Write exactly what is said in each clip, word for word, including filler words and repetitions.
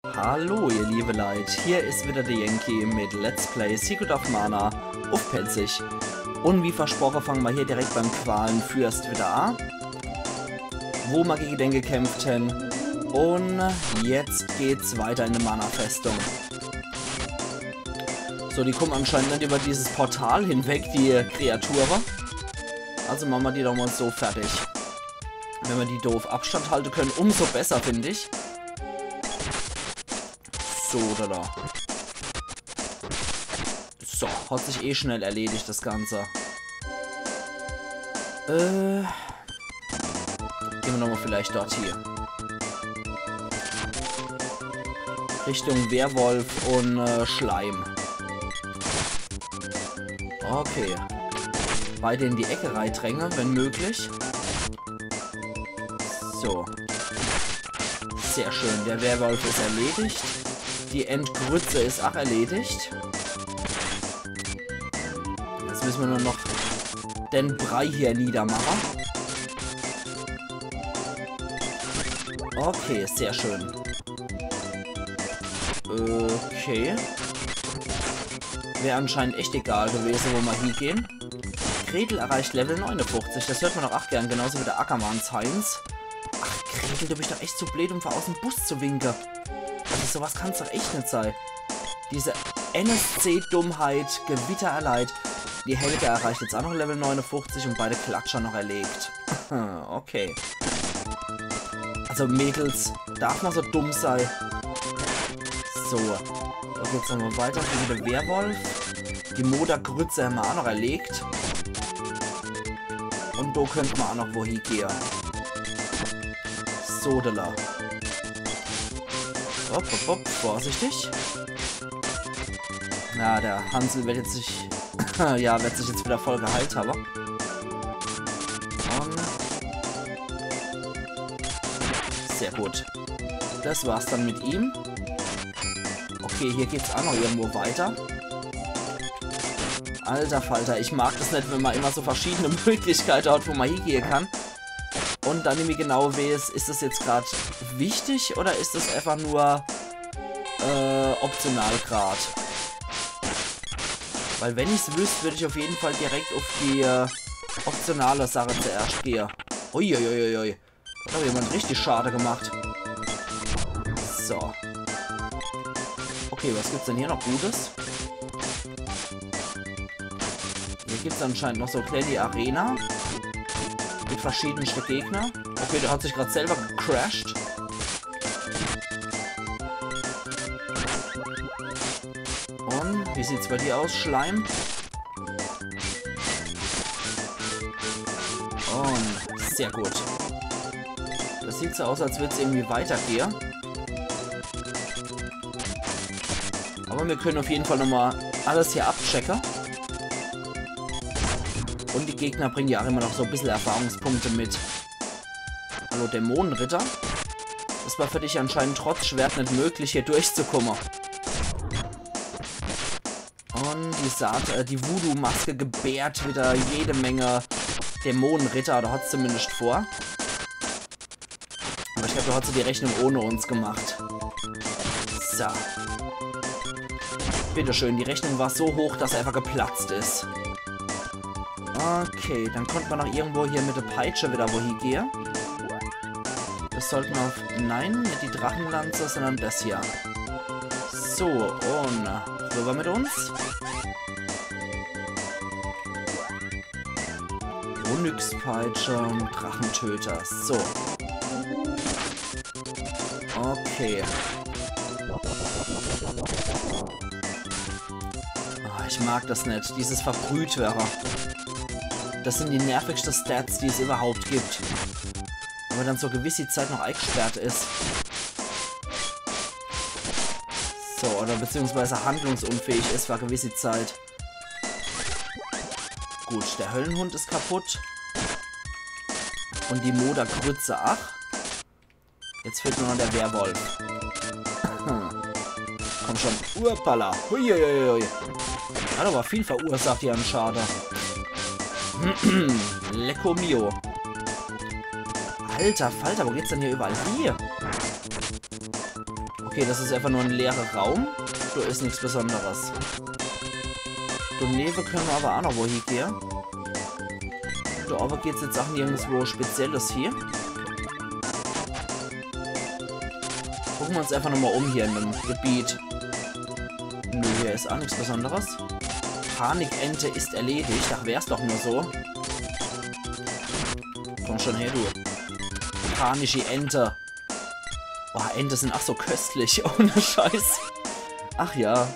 Hallo, ihr liebe Leit, hier is wieder de Yankee mit Let's Play Secret of Mana uff Pälzisch. Un wie versproche, fange ma hier direkt beim Qualenfürst wieder a, wo ma gege den gekämpft hen. Un jetzt geht's weiter in de Mana-Festung. So, die kumme anscheinend net über dieses Portal hinweg, die Kreature. Also mache ma die doch mal so fertig. Wenn ma die do uff Abstand halte könne, umso besser, find ich. So, da, da. So, hat sich eh schnell erledigt, das Ganze. Äh, gehn ma nochmal vielleicht dort hier. Richtung Werwolf un, äh, Schleim. Okay. Beide in die Ecke reidränge, wenn möglich. So. Sehr schön. Der Werwolf is erledigt. Die Endgrütze is ach erledigt. Jetzt müsse ma nur noch den Brei hier niedermache. Okay, sehr schön. Okay. Wär anscheinend echt egal gewese, wo ma hiegehn. Gretel erreicht Level neunundfünfzig. Das hört ma doch ach gern. Genauso wie der Ackermanns Heinz. Ach, Gretel, du bist doch echt zu bleed, um aus em Bus zu winke. Also sowas kann's doch echt net sei. Diese N S C-Dummheit, Gewitter erleid. Die Helga erreicht jetzt ach noch Level neunundfünfzig un beide Klatscher noch erlegt. Okay. Also Mädels, darf ma so dumm sei? So, do geht's nochmal weiter. Hier wieder Werwolf. Die Modergrütze hämmer ach noch erlegt. Un do könnt ma ach noch wohie gehe. Sodala. Hopp, hopp, hopp, vorsichtig. Na, der Hansel wird jetzt sich, ja, wird sich jetzt wieder voll geheilt habe. Un sehr gut. Das war's dann mit ihm. Okay, hier geht's ach noch irgendwo weiter. Alter Falter, ich mag das net, wenn ma immer so verschiedene Möglichkeite hat, wo ma hiegehe kann. Un dann nimmi genau weeß, is das jetzt grad wichtig oder is das einfach nur, äh, optional grad? Weil wenn ich's wüsst, würd ich auf jeden Fall direkt auf die, äh, optionale Sache zuerscht gehe. Uiuiuiui. Do hat jemand richtig Schade gemacht. So. Okay, was gibt's denn hier noch Gutes? Hier gibt's anscheinend noch so e kleeni Arena. Mit verschiedenste Gegner. Okay, der hat sich grad selber gecrashed. Un wie sieht's bei dir aus, Schleim? Un sehr gut. Das sieht so aus, als würd's irgendwie weitergehe. Aber mir können auf jeden Fall nochmal alles hier abchecke. Un die Gegner bringen ja auch immer noch so e bissel Erfahrungspunkte mit. Hallo, Dämonenritter. Es war für dich anscheinend trotz Schwert net möglich, hier durchzukommen. Un die Saat, äh, die Voodoo-Maske gebärt wieder jede Menge Dämonenritter, oder hat's zumindest vor. Aber ich glaub, do hat se die Rechnung ohne uns gemacht. So. Bitteschön, die Rechnung war so hoch, dass sie einfach geplatzt is. Okay, dann konnt ma noch irgendwo hier mit der Peitsche wieder wohie gehe. Das sollte ma auf, nein, net die Drachenlanze, sondern das hier. So, un rüber mit uns. Onyxpeitsche un Drachentöter. So. Okay. Ah, ich mag das net, dieses Verbrühtwerre. Das sind die nervigste Stats, die es überhaupt gibt. Wenn ma dann so gewisse Zeit noch eingesperrt is. So, oder beziehungsweise handlungsunfähig is für gewisse Zeit. Gut, der Höllenhund is kaputt. Un die Modergrütze, ach. Jetzt fehlt nur noch der Werwolf. Komm schon. Urpala. Huiuiuiui. Hat aber viel verursacht hier an Schade. Lecko mio. Alter Falter, wo geht's denn hier überall hie? Okay, Okay, das is einfach nur en leerer Raum. Do is nix Besonderes. Do newe könne mer awwer aa noch wo hiegehe. Do owwe geht's jetzt aa nirgendswo Spezielles hie. Gucke mer uns einfach nochmol um hier in dem Gebiet. Nö, hier is aa nix Besonderes. Panikente is erledigt. Ach, wär's doch nur so. Komm schon her, du. Panische Ente. Boah, Ente sin aa so köstlich. Ohne Scheiß. Ach ja.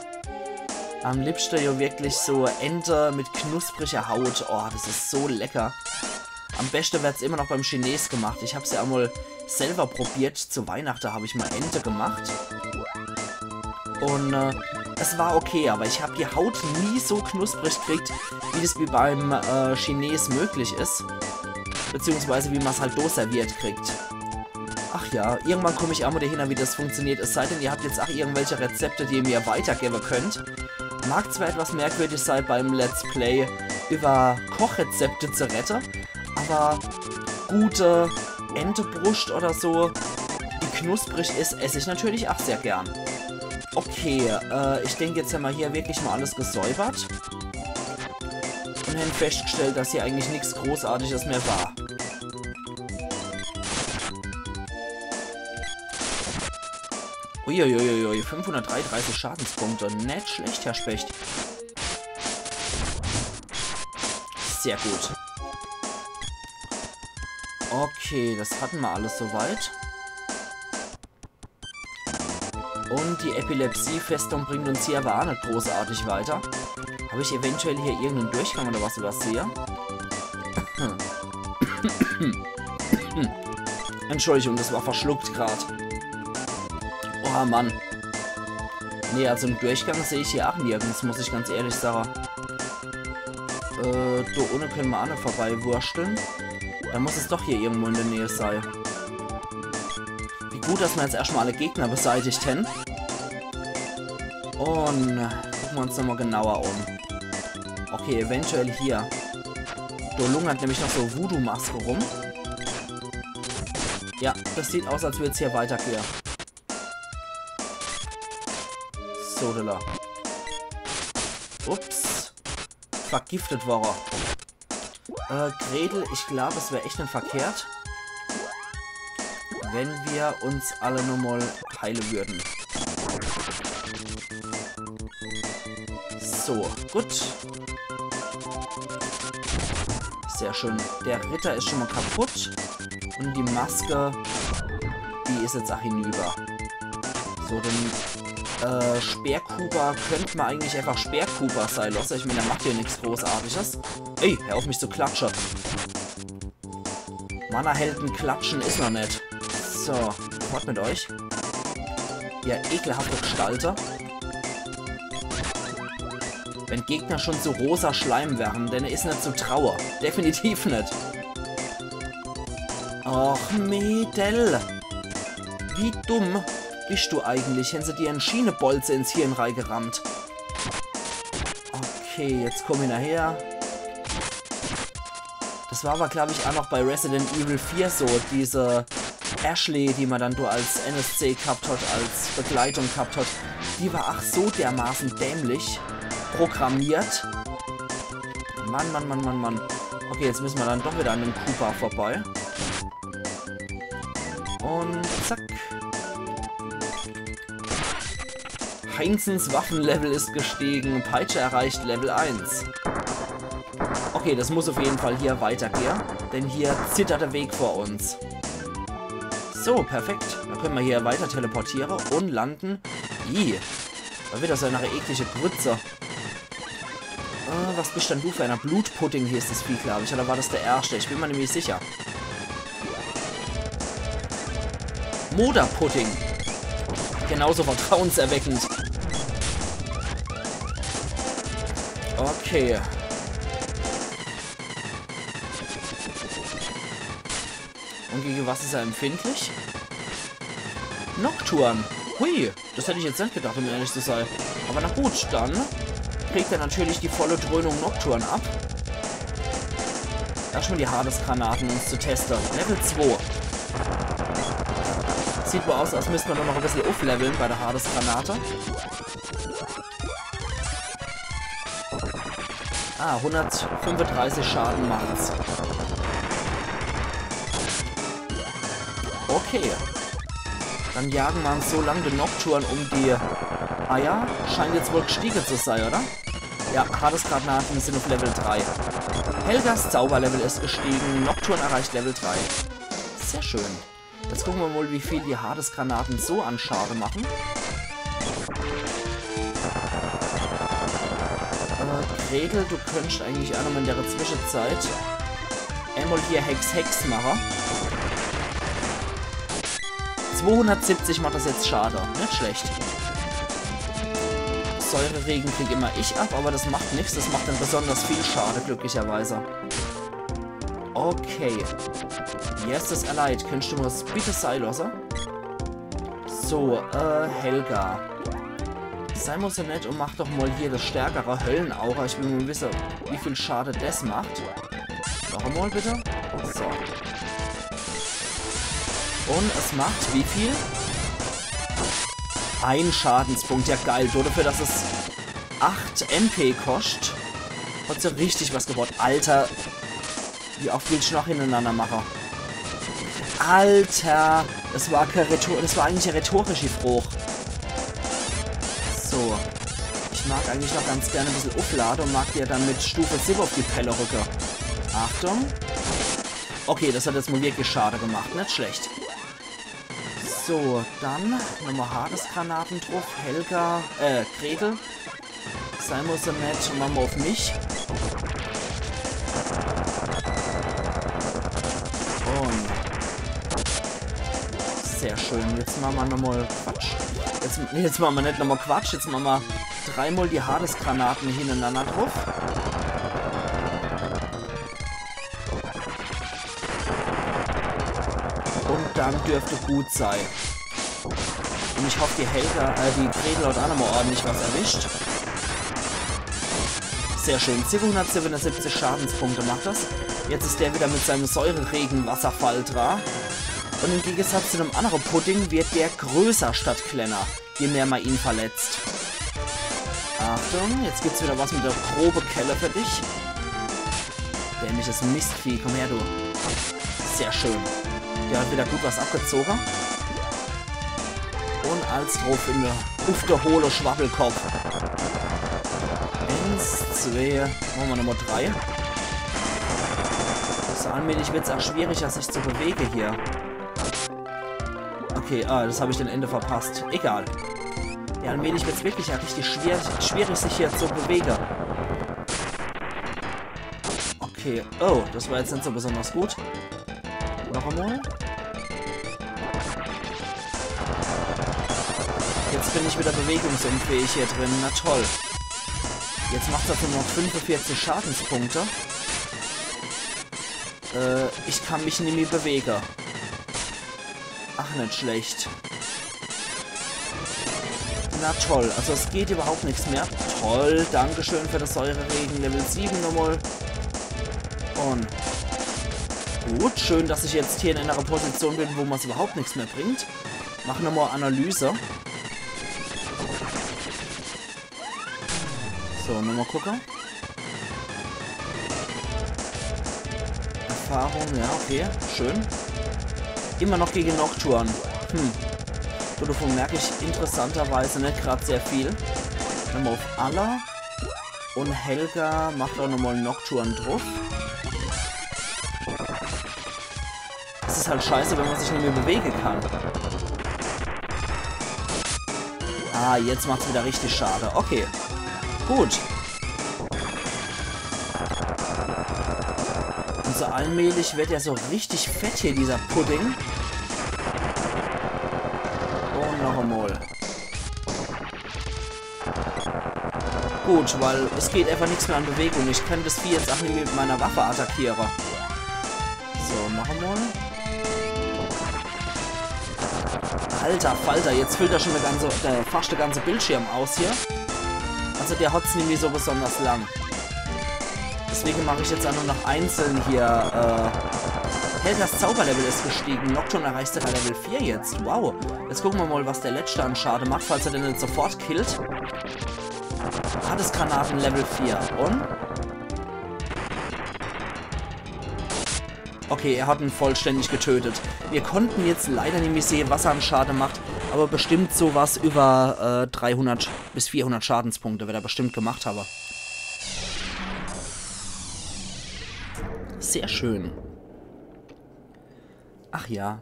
Am liebschte jo wirklich so Ente mit knuspriger Haut. Oh, das is so lecker. Am beschte werd's immer noch beim Chines gemacht. Ich hab's jo emol selwer probiert. Zu Weihnachte hab ich mol Ente gemacht. Un äh, es war okay, awwer ich hab die Haut nie so knusprig kriegt, wie das wie beim äh, Chines möglich is. Beziehungsweise wie man's halt do serviert kriegt. Ach ja, irgendwann komm ich aa mol dohinner, wie das funktioniert. Es sei denn, ihr habt jetzt aa irgendwelche Rezepte, die ihr mir weitergewwe könnt. Mag zwar etwas merkwürdig sei, beim Let's Play iwwer Kochrezepte zu redde, awwer gute Entebruscht oder so, die knusprig is, ess ich natürlich aa sehr gern. Okay, äh, ich denk, jetzt hämmer hier wirklich mol alles gesäubert. Un hän feschtgestellt, dass hier eigentlich nix Großartiges mehr war. Uiuiuiui, fünfhundertdreiunddreißig Schadenspunkte. Net schlecht, Herr Specht. Sehr gut. Okay, das hatte mer alles soweit. Un die Epilepsiefestung bringt uns hier awwer aa net großartig weiter. Hab ich eventuell hier irgenden Durchgang oder was iwwersehe? Entschuldigung, das war verschluckt grad. Oh Mann. Nee, also en Durchgang seh ich hier aa nirgends, muss ich ganz ehrlich sage. Äh, do unne könne mer aa net vorbeiwurschtle. Do muss es doch hier irgendwo in de Näh sei. Wie gut, dass mer jetzt erschtmol alle Gegner beseitigt hän. Un gucke mer uns nochmol genauer um. Okay, eventuell hier. Do lungert nämlich noch so Voodoo-Maske rum. Ja, das sieht aus, als würd's hier weitergehe. So, Dilla. Ups. Vergiftet war er. Äh, Gretel, ich glaub, es wär echt net verkehrt, wenn mer uns alle nochmol heile würden. So, gut. Sehr schön. Der Ritter is schon mol kaputt. Un die Maske, die is jetzt aa hinüber. So, den äh, Speerkuba könnt mer eigentlich einfach Speerkuba sei losse. Ich mein, der macht jo nix Großartiges. Ey, hör auf mich zu klatsche. Mana-Helden klatschen is noch net. So, fort mit euch. Ihr ekelhafte Gestalte. Wenn Gegner schon so rosa Schleim wären, denne is net zu traue. Definitiv net. Och, Mädel. Wie dumm bisch du eigentlich? Hän se dir en Schienebolze ins Hirn reigerammt. Okay, jetzt komm hinnerher. Das war awwer, glaub ich, aa noch bei Resident Evil vier so. Diese Ashley, die ma dann do als N S C gehabt hat, als Begleitung gehabt hat, die war ach so dermaßen dämlich programmiert. Mann, Mann, Mann, Mann, Mann. Okay, jetzt müsse ma dann doch wieder an dem Koopa vorbei. Und zack. Heinzens Waffenlevel ist gestiegen. Peitsche erreicht Level eins. Okay, das muss auf jeden Fall hier weitergehe, denn hier zittert der Weg vor uns. So, perfekt. Dann können wir hier weiter teleportiere und landen. Ih, da wieder so eine eklige Grütze. Äh, was bist denn du für einer? Blutpudding hieß das Vieh, glaub ich. Oder war das der erste? Ich bin mir nicht sicher. Moderpudding. Genauso vertrauenserweckend. Okay. Und gegen was ist er empfindlich? Nocturne. Hui, das hätte ich jetzt nicht gedacht, um ehrlich zu sein. Aber na gut, dann kriegt er natürlich die volle Dröhnung Nocturne ab. Erstmal die Hades-Granaten uns zu testen. Level zwei. Sieht wohl aus, als müsst mer doch noch e bissel uffleveln bei der Hades-Granate. Ah, hundertfünfunddreißig Schade macht's. Okay. Dann jagen mer uns so lang den Nocturne um die Eier. Scheint jetzt wohl gestiege zu sei, oder? Ja, Hades-Granaten sin uff Level drei. Helgas Zauberlevel is gestiege. Nocturne erreicht Level drei. Sehr schön. Jetzt gucke mer mol, wie viel die Hades-Granaten so an Schade mache. Äh, Gretel, du könntsch eigentlich aa nochmol in de Zwischezeit emol hier Hex, Hex mache. Zwohundertsiebzig macht des jetzt Schade. Net schlecht. Säurerege krieg immer ich ab, awwer des macht nix. Des macht dann besonders viel Schade, glücklicherweise. Okay. Yes, des erledigt. Könntsch du mol des bitte sei losse? So, äh, Helga. Sei mol so nett un mach doch mol hier des stärkere Höllenauge. Ich will mol wisse, wie viel Schade des macht. Noch emol bitte. So. Un es macht wie viel? Ein Schadenspunkt. Ja, geil. So, dafür, dass es acht M P koscht, hat's ja richtig was gebracht. Alter, wie oft willsch noch hinnerenanner mache? Alter, des war kee Rhetor-, des war eigentlich e rhetorischi Froch. So. Ich mag eigentlich noch ganz gern e bissel ufflade un mag dir dann mit Stufe siwwe uff die Pelle rücke. Achtung. Okay, des hat jetzt mol wirklich Schade gemacht. Net schlecht. So, dann nochmol Hades-Granaten druff. Helga, äh, Gretel. Sei mol so nett un mach mol uff mich. Un sehr schön. Jetzt mache mer nochmol Quatsch. Jetzt, jetzt mache mer net nochmol Quatsch. Jetzt mache mer dreimol die Hades-Granaten hinnerenanner druff. Un dann dürft gut sei. Un ich hoff, die Helga, äh, die Gretel hat aa nochmol ordentlich was erwischt. Sehr schön. Siwwehunnertsiwwenunsiwwzig Schadenspunkte macht des. Jetzt is der widder mit seinem Säurerege-Wasserfall dra. Un im Gegensatz zu dem annere Pudding wird der größer statt klenner, je mehr mer ihn verletzt. Achtung, jetzt gibt's widder was mit de grobe Kelle für dich. Dämliches Mistvieh, komm her, du. Sehr schön. Der hat widder gut was abgezoge. Un als druff in de, uff de hohle Schwabbelkopf. Eins, zwei, mache mer Nummer drei. So allmählich wird's aa schwieriger, sich zu bewege hier. Okay, ah, des hab ich dann Ende verpasst. Egal. Ja, allmählich wird's wirklich aa richtig schwer, schwierig, sich hier zu bewege. Okay. Oh, des war jetzt net so besonders gut. Noch emol. Jetzt bin ich widder bewegungsunfähig hier drin. Na toll. Jetzt macht's also nur noch fünfundvierzig Schadenspunkte. Äh, ich kann mich nimmi bewege. Ach, net schlecht. Na toll, also es geht iwwerhaupt nix mehr. Toll, dankeschön für des Säurerege. Level siwwe nochmol. Un gut, schön, dass ich jetzt hier in enner Position bin, wo mer's iwwerhaupt nix mehr bringt. Mache mer mol Analyse. So, nochmol gucke. Erfahrung, ja, okay, schön. Immer noch gege Nocturne. Hm. So, davon merk ich interessanterweise net grad sehr viel. Nochmol uff alle. Un Helga macht aa nochmol Nocturne druff. Es is halt scheiße, wenn mer sich nimmi bewege kann. Ah, jetzt macht's widder richtig Schade. Okay. Gut. Un so allmählich werd er so richtig fett hier, dieser Pudding. Un noch emol. Gut, weil es geht einfach nix mehr an Bewegung. Ich kann des Vieh jetzt aa nimmi mit meiner Waffe attackiere. So, noch emol. Alter Falter, jetzt füllt er schun de ganze, äh, fascht de ganze Bildschirm aus hier. Also der hot's nimmi so besonders lang. Deswege mach ich jetzt aa nur noch einzeln hier, äh, Helgas Zauberlevel is gestiege. Nocturne erreicht sogar Level vier jetzt. Wow. Jetzt gucke mer mol, was der letschte an Schade macht, falls er den net sofort killt. Hades Granaten Level vier. Un? Okay, er hat en vollständig getötet. Mir konnte jetzt leider nimmi sehe, was er an Schade macht, awwer bestimmt so was iwwer, äh, dreihundert bis vierhundert Schadenspunkte werd er bestimmt gemacht hawwe. Sehr schön. Ach ja.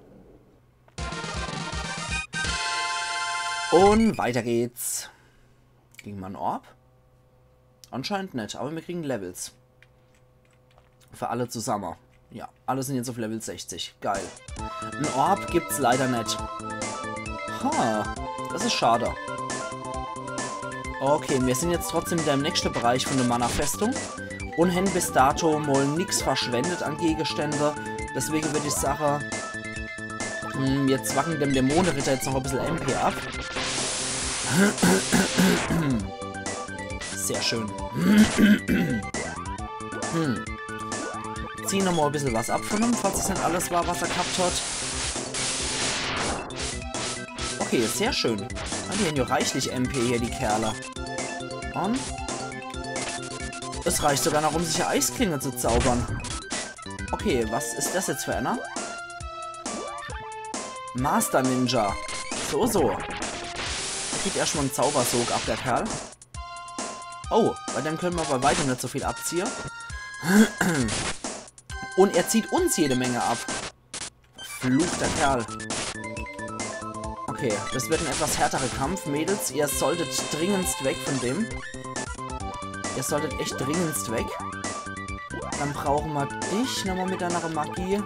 Un weiter geht's. Kriege mer en Orb? Anscheinend net, awwer mir kriegen Levels. Für alle zusamme. Ja, alle sin jetzt uff Level sechzig. Geil. En Orb gibt's leider net. Ha, des is schade. Okay, mir sin jetzt trotzdem widder im nächschte Bereich vun de Mana-Festung un hen bis dato mol nix verschwendet an Gegenstände. Deswege würd ich sage, hm, mir zwacken dem Dämoneritter jetzt noch e bissel M P ab. Sehr schön. Hm. Zieh nochmol e bissel was ab vun em, falls des net alles war, was er gehabt hat. Okay, sehr schön. Ah, die hen jo reichlich M P hier, die Kerle. Un es reicht sogar noch, um sich e Eisklinge zu zaubern. Okay, was is des jetzt für ener? Master Ninja. So, so. Der kriegt erschtmol en Zaubersog ab, der Kerl. Oh, bei dem könne mer bei weitem net so viel abziehe. Un er zieht uns jede Menge ab. Verfluchter Kerl. Okay, des wird en etwas härterer Kampf. Mädels, ihr solltet dringendst weg vun dem. Ihr solltet echt dringendst weg. Dann brauche mer dich nochmol mit deiner Magie.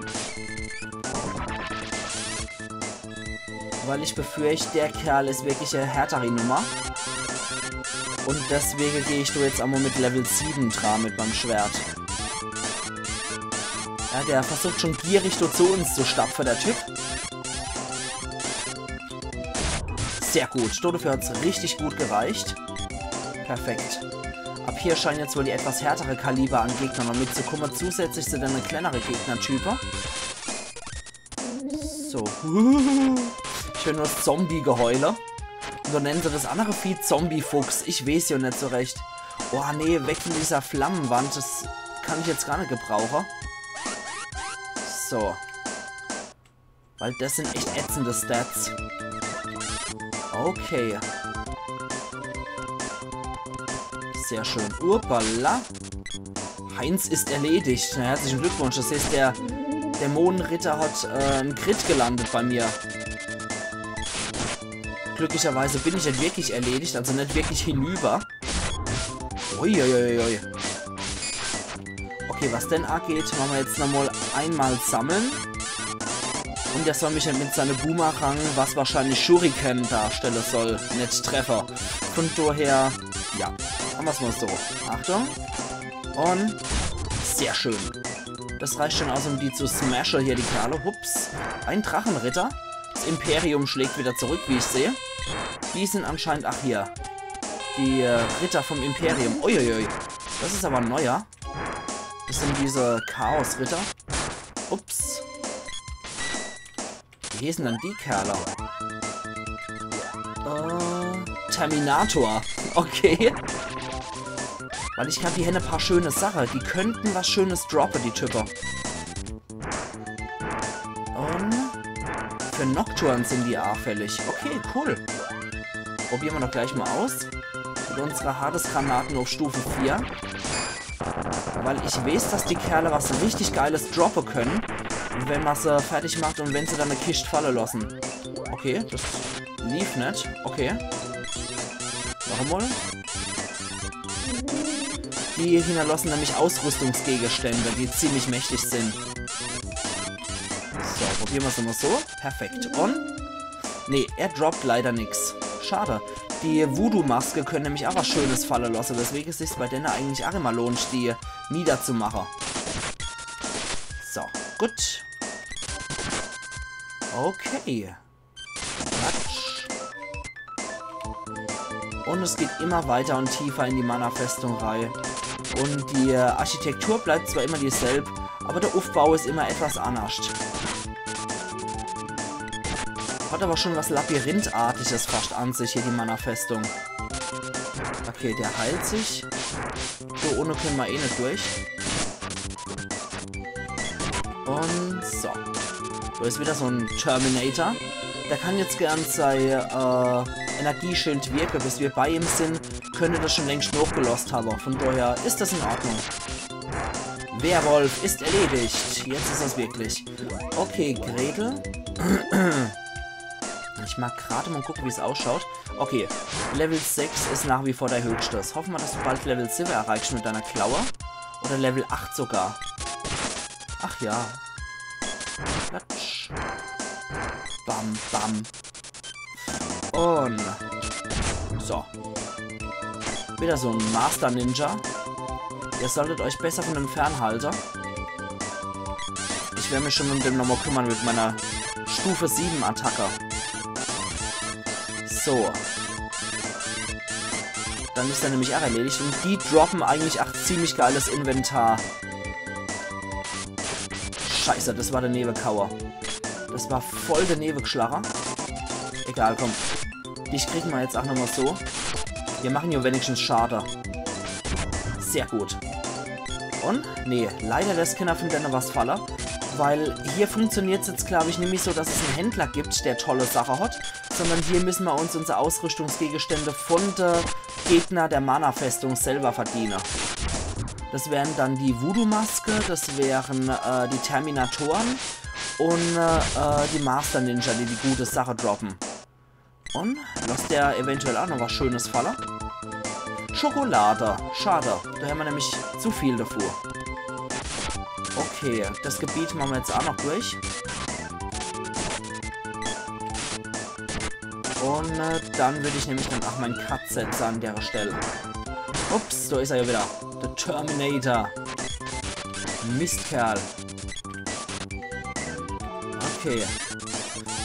Weil ich befürcht, der Kerl is wirklich e härteri Nummer. Un deswege geh ich do jetzt emol mit Level sieben dra mit meim Schwert. Ja, der versucht schon gierig do zu uns zu stapfe, der Typ. Sehr gut, dodefür hat's richtig gut gereicht. Perfekt. Ab hier scheinen jetzt wohl die etwas härtere Kaliber an Gegner noch mitzukommen, zusätzlich zu den kleinere Gegnertypen. So. Ich höre nur Zombie-Geheule. Un so nennen se des annere Vieh Zombie-Fuchs. Ich weeß jo net so recht. Oh nee, weg vun dieser Flammenwand. Des kann ich jetzt gar net gebrauche. So. Weil des sin echt ätzende Stats. Okay. Sehr schön. Uppala. Heinz ist erledigt. Na, herzlichen Glückwunsch. Des heißt, der Dämonenritter hat, äh, en Crit gelandet bei mir. Glücklicherweise bin ich net wirklich erledigt, also net wirklich hinüber. Uiuiui. Okay, was den ageht, mache mer jetzt nochmol einmal sammeln. Un der soll mich net mit seine Boomerang, was wahrscheinlich Shuriken darstelle soll, net treffe. Vun doher, ja, mache mer's mol so. Achtung. Un sehr schön. Des reicht schon aus, um die zu smashe hier, die Kerle. Hups. En Drachenritter. Des Imperium schlägt wieder zurück, wie ich seh. Die sin anscheinend, ach hier. Die, äh, Ritter vum Imperium. Uiuiui. Des is awwer en neuer. Des sin diese Chaos-Ritter. Ups. Wie heeßen dann die Kerle? Äh, Terminator. Okay. Weil ich glaab, die hän e paar schöne Sache. Die könnten was Schönes droppe, die Type. Un für Nocturne sin die aafällig. Okay, cool. Probiere mer doch gleich mol aus. Mit unsere Hades-Granaten uff Stufe vier. Weil ich weeß, dass die Kerle was richtig Geiles droppe könne, wenn mer se fertig macht un wenn se dann e Kischt falle losse. Okay, des lief net. Okay. Nochemol. Die hinnerlosse nämlich Ausrüstungsgegenstände, die ziemlich mächtig sin. So, probiere mer's mol so. Perfekt. Un? Nee, er droppt leider nix. Schade. Die Voodoo-Maske könne nämlich ach was Schönes falle losse, weswege sich's bei denne eigentlich ach immer lohnt, die niederzumache. So, gut. Okay. Quatsch. Un es geht immer weiter un tiefer in die Mana-Festung rei. Un die, äh, Architektur bleibt zwar immer dieselb, Aber der Uffbau is immer etwas annerscht. Hat aber schon was Labyrinthartiges fascht an sich hier, die Mana-Festung. Okay, der heilt sich. So, ohne kenne ma eh net durch. Und so. Do is wieder so en Terminator. Der kann jetzt gern sei, äh, Energieschild wirke, bis wir bei ihm sin. Könnt das schon längst nochgelost habe. Von daher is das in Ordnung. Werwolf is erledigt. Jetzt is es wirklich. Okay, Gretel. Ich mag grad mal gucke, wie's ausschaut. Okay, Level sechs is nach wie vor der höchste. Hoffe ma, dass du bald Level siwwe erreichst mit deiner Klaue. Oder Level acht sogar. Ach ja. Klatsch. Bam, bam. Und so. Wieder so en Master Ninja. Ihr solltet euch besser von dem fernhalte. Ich wer mich schon um den nochmal kümmern mit meiner Stufe sieben Attacke. So. Dann is er nämlich auch erledigt. Und die droppen eigentlich auch ziemlich geiles Inventar. Scheiße, das war der Newekauer. Das war voll der Newegeschlager. Egal, komm. Dich kriegen wir jetzt auch nochmal so. Wir machen ja wenigstens Schade. Sehr gut. Und? Nee, leider lässt keiner von denen was falle. Weil hier funktioniert's jetzt, glaub ich, nämlich so, dass es en Händler gibt, der tolle Sache hat. Sondern hier müssen wir uns unsere Ausrüstungsgegenstände von der Gegner der Mana-Festung selber verdienen. Das wären dann die Voodoo-Maske, das wären äh, die Terminatoren und äh, äh, die Master Ninja, die die gute Sache droppen. Und lässt der eventuell auch noch was Schönes falle? Schokolade. Schade. Da haben wir nämlich zu viel davor. Okay, das Gebiet machen wir jetzt auch noch durch. Und äh, dann würde ich nämlich dann auch mein Cut setzen an der Stelle. Ups, da ist er ja wieder. Der Terminator. Mistkerl. Okay.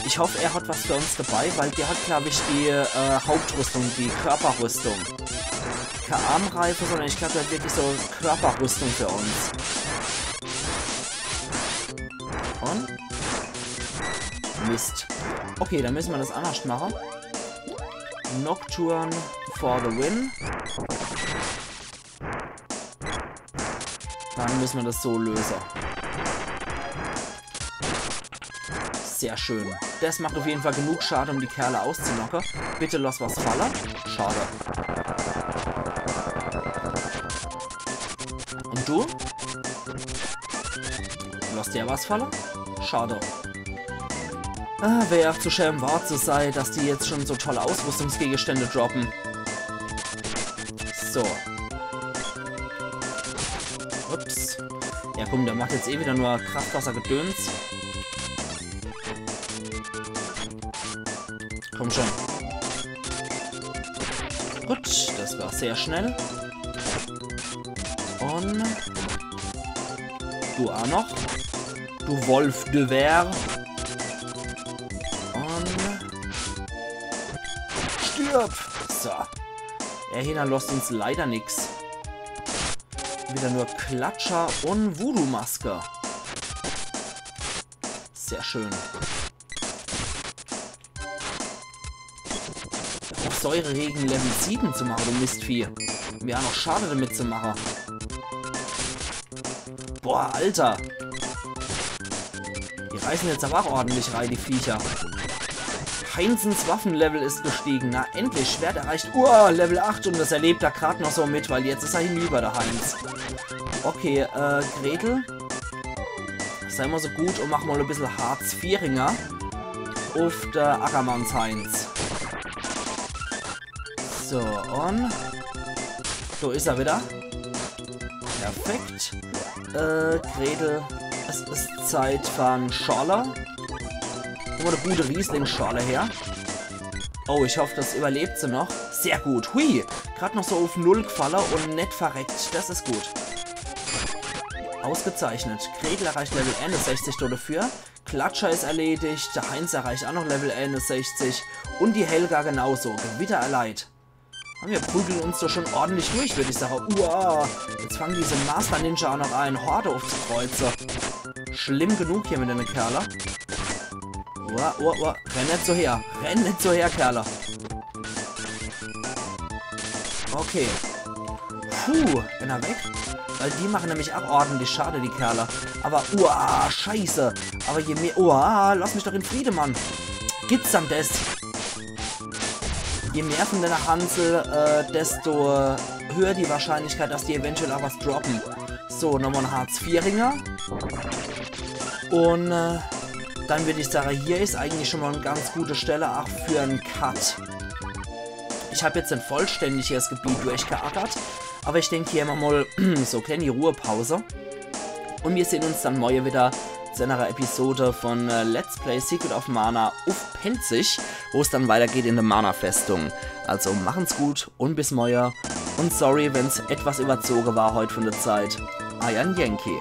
Ich hoffe, er hat was für uns dabei, weil der hat, glaube ich, die äh, Hauptrüstung, die Körperrüstung. Keine Armreife, sondern ich glaube, der hat wirklich so Körperrüstung für uns. Und? Mist. Okay, dann müssen wir das anders machen. Nocturne for the win. Dann müssen wir das so lösen. Sehr schön. Das macht auf jeden Fall genug Schade, um die Kerle auszunocken. Bitte lass was falle. Schade. Und du? Lass der was falle? Schade. Ah, wär ja zu schäm, wahr zu sei, dass die jetzt schon so tolle Ausrüstungsgegenstände droppen. So. Ups. Ja, komm, der macht jetzt eh wieder nur Kraftwassergedöns. Komm schon. Gut, das war sehr schnell. Und du auch noch. Du Wolf de Ver. Und stirb. So. Er hinterlässt uns leider nix. Wieder nur Klatscher und Voodoo-Maske. Sehr schön. Auf Säureregen Level sieben zu machen, du Mistvieh. Mir auch noch Schade damit zu machen. Boah, Alter. Die reißen jetzt aber auch ordentlich rein, die Viecher. Heinzens Waffenlevel ist gestiegen. Na, endlich. Schwert erreicht. Uah, Level acht und das erlebt er grad noch so mit, weil jetzt ist er hinüber, der Heinz. Okay, äh, Gretel. Sei mal so gut und mach mal ein bisschen Harz Vieringer auf der Ackermanns Heinz. So, und da ist er wieder. Perfekt. Äh, Gretel, es ist Zeit für eine Schorle. Guck mal, eine gute Riesling-Schorle her. Oh, ich hoffe, das überlebt sie noch. Sehr gut. Hui, grad noch so auf null gefalle und net verreckt. Das ist gut. Ausgezeichnet. Gretel erreicht Level einundsechzig dafür. Klatscher ist erledigt. Der Heinz erreicht auch noch Level einundsechzig. Und die Helga genauso. Gewitter erleid. Mir prügeln uns doch schon ordentlich durch, würd ich sage. Uah, jetzt fangen diese Master Ninja auch noch an, Horde aufzukreuze. Schlimm genug hier mit dene Kerle. Uah, uah, uah. Renn net so her. Renn net so her, Kerle. Okay. Puh, einer weg. Weil die machen nämlich auch ordentlich Schade, die Kerle. Aber, uah, scheiße. Aber je mehr, uah, lass mich doch in Friede, Mann. Gibt's dann das? Je mehr von deiner Hansel, äh, desto höher die Wahrscheinlichkeit, dass die eventuell auch was droppen. So, nochmal ein Harz vier Ringer. Und äh, dann würde ich sagen, hier ist eigentlich schon mal eine ganz gute Stelle auch für einen Cut. Ich habe jetzt ein vollständiges Gebiet durchgeackert, aber ich denke, hier machen wir mal so eine kleine Ruhepause. Und wir sehen uns dann morgen wieder zu einer Episode von äh, Let's Play Secret of Mana auf Pälzisch, wo es dann weitergeht in der Mana-Festung. Also machen's gut und bis morgen. Und sorry, wenn's etwas überzogen war heute von der Zeit. Eier Yankee.